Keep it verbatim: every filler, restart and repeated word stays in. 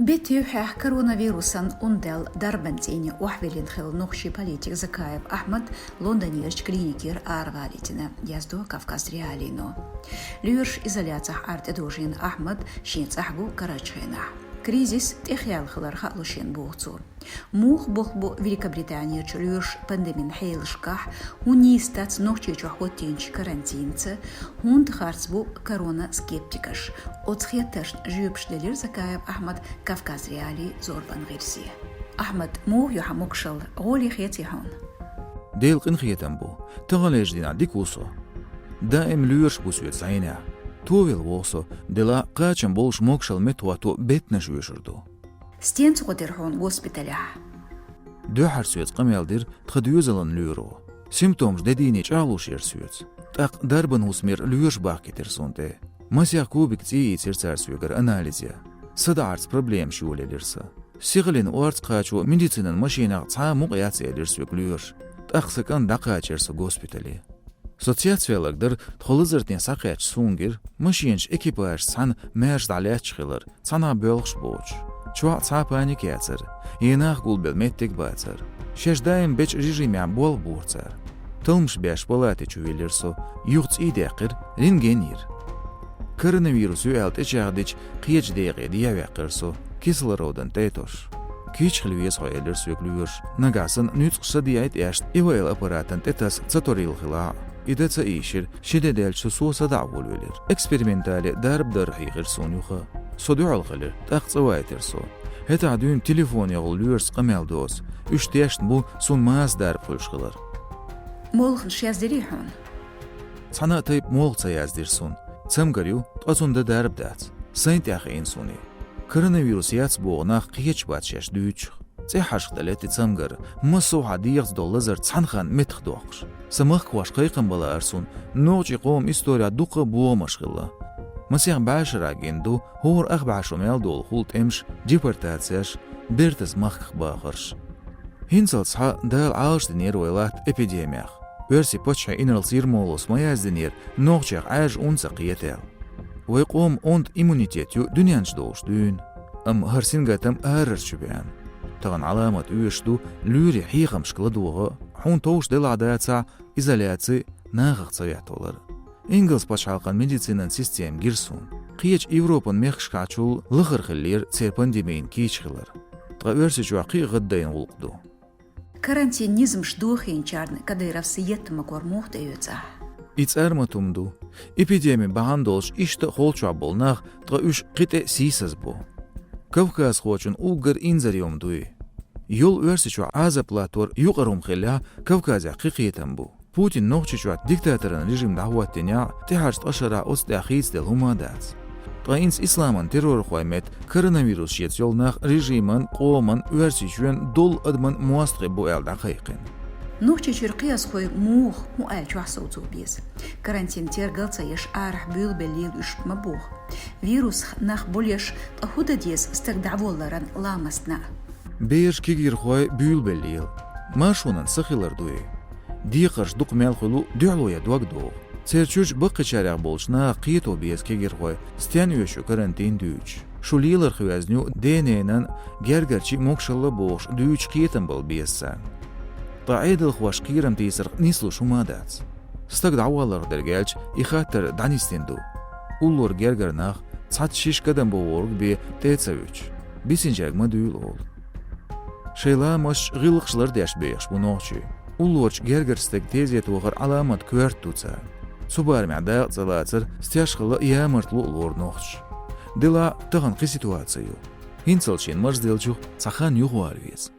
Беттан юьхьехь коронавирусан ун даьлла дарбан цӀийне охьавиллина хилла нохчийн политик Закаев Ахьмад Лондонерчу клиникера арагӀалийтина, яздо Кавказ Реалиино. Лоьраш изоляцехь Ӏар тӀедожийна Ахьмад шен цӀахь гу карарчу хенахь. Кризис тӀехъяьлла хилар хаало шена, боху цо. Муха болх бу Великобританерчу лоьраша пандемин хьелашкахь, хӀун нийса дац Нохчийчохь хӀоттийначу карантинца, хӀунда харц бу коронаскептикаш? Оцу хеттаршна жоьпаш делира Закаев Ахьмада Кавказ Реалиин зорбан гӀирсе. Ахьмад, муха ю хьан могушалла, гӀоле хетий хьуна? Делан къинхетам бу, таханлерчу дийнахь дика ву со. Даим лоьраш бу соьца зӀенехь. Товелла вогӀу со, делахь кхачам болуш могушалла меттахӀотто беттанаш оьшур ду. Стенца гӀо дира хьуна госпиталехь? Дуьххьара соьца къамел дира тхан доьзалан лоьро. Симптомаш де дийне чӀагӀлуш яра соьца. ТӀаккха дарбан хӀусамера лоьраш бахкийтира суна тӀе. Масех кубик цӀий йийцира цара соьгара анализ ян. СадоӀарца проблемаш йолаелира сан. Сихаллин орца кхачо медицинан машинах цхьа а мукъа яц, элира соьга лоьраша. ТӀаккха сан кӀант дӀакхачийра со госпитале. Со цецваьлларг дара, тхо лазартане схьакхаьчча суна гира, машинаш экипажашца цхьаьна маьрша дӀалаьтташ хилар, цхьанхьа боьлхуш боцуш. Чохь цхьа а паника яцара, е нах гулбелла меттиг бацара. Шаьш даим бечу режимехь болх бора цара. Талламаш беш палати чу виллира со, юха цӀий даьккхира, рентген йира. Коронавирус ю аьлла тӀечӀагӀдича, кхечу декъе дехьаваьккхира со, кислородан тӀе а тосуш. Кийча хила веза хьо, элира соьга лоьраша. Нагахь санна нуьцкъаш садеӀийта аьшна ИВЛ аппаратан тӀе таса ца торийла хилахь а. И дан ца ийшира, ши де даьлча со, со садаӀа волавелира. Экспериментале дарба дар хьийхира суна юха. Со дуьхьал хилира, тӀаккха цӀа вайтира со. ХӀетахь дуьйна телефонехула лоьрашца къамел до ас. Уьш тешна бу, суна маса дарба хуьлуш хилар. Молханаш яздирий хьуна? Цхьана а тайпа молха ца яздира суна. Цамгар ю, ткъа цунна дан дарба дац. Сайна тӀехь хиъна суна и. Коронавирус яц боху нах кхеташ бац шаьш дуьйцучух. ЦӀеххьашха тӀе летта и цамгар, массо а хьан дегӀаца долу лазар цхьана ханна меттахдоккхуш. Сан махкахошка кхайкхам бан лаара суна, нохчийн къоман исторехь дуккха а бохамаш хилла. Масех бӀешарахь гина ду, хӀора ах бӀе шо мел долу хула тӀемаш, депортацеш, бертаза махках бахарш. ХӀинцалц схьа Дала Ӏалашдинера вай латта эпидемиях. Оьрсийн паччахье инарла сирмолос ма яздинера, нохчех Ӏаьржа ун ца кхета аьлла. Вай къоман онда иммунитет ю дуьненчу долуш дуьйна. Амма хӀара сингаттам арарчу беана. Тахана Ӏаламат оьшуш ду, лоьрийн хьехамашка ладогӀа, хьуна товш делахь дацахь, изоляци, нахах ца веттавалар. Ингалс пачхьалкхан медицинан система гира суна. Кхечу Европан мехкашкахьчул лахара хиллера церан пандемин кийча хилар. Ткъа Оьрсийчохь кхин а гӀаддайна гӀуллакх ду. Карантин низамаш дохийначарна Кадыровс етта магор муха тӀеоьцу ахь? И цӀармат хӀума ду. Эпидеми бахьана долуш иштта а холчохь болу нах, ткъа уьш кхин тӀе а сийсазбо. Кавказхочун уггар инзаре хӀума дуй. Йолу Оьрсийчохь Ӏазап латтор юкъара хӀума хиллехь, Кавказехь кхин кхетам бу. Путин Нохчийчохь диктаторан режим дӀахӀоттийнехь, тӀаьхьарчу ткъа шарахь оцу тӀехь хийцаделла хӀума а дац. Ткъа хӀинца исламан террорхойн метта коронавирус шеца йолу нах режиман, къоман, Оьрсийчоьнан, долу адаман мостагӀий бу аьлла дӀакхайкхина. Нохчийчуьра кхиазхой муха, хӀун аьлла чохь совцо беза? Карантин тергал ца еш, арахь буьйлабеллийла уьш ма боху. Вирусах нах болуш, ткъа хӀун дан деза стаг дӀаволларан ламастна? Бераш, кегийрхой буьйлабеллийла. Маршонан са хилар дуй. Декхарш дукха мел хуьлу дуьхьало ян дог догӀу. Церан чуьрчу баккхийчарех болчу наха кхето беза кегийрхой, стенна оьшу карантин дуьйцуш. Шу леларх йоьзна ю ден-ненан, гергарчий могушалла бохуш дуьйцуш кхетам бала беза царна. Ткъа Ӏедалхошка кхерам тийсарх нислуш хӀума а дац. Стаг дӀавалларх дерг аьлча, и хаттар дӀанисдина ду. Уллора гергара нах, цхьацца шишка, кадам бан воьрзург бен тӀе а ца вуьтуш, бисинчаьрга ма дуьйла олу. Шайн ламасташ, гӀиллакхаш лардеш бехаш бу нохчий. Уллорачу гергара стеган тезета вахар Ӏаламат коьрта ду царна. Цу барамехь дакъа ца лацар, стеш хилла ямартло а лору нохчаша. Делахь а тахана кхин ситуаци ю. ХӀинцалц шена марзделлачух цхьа хан юхавала веза.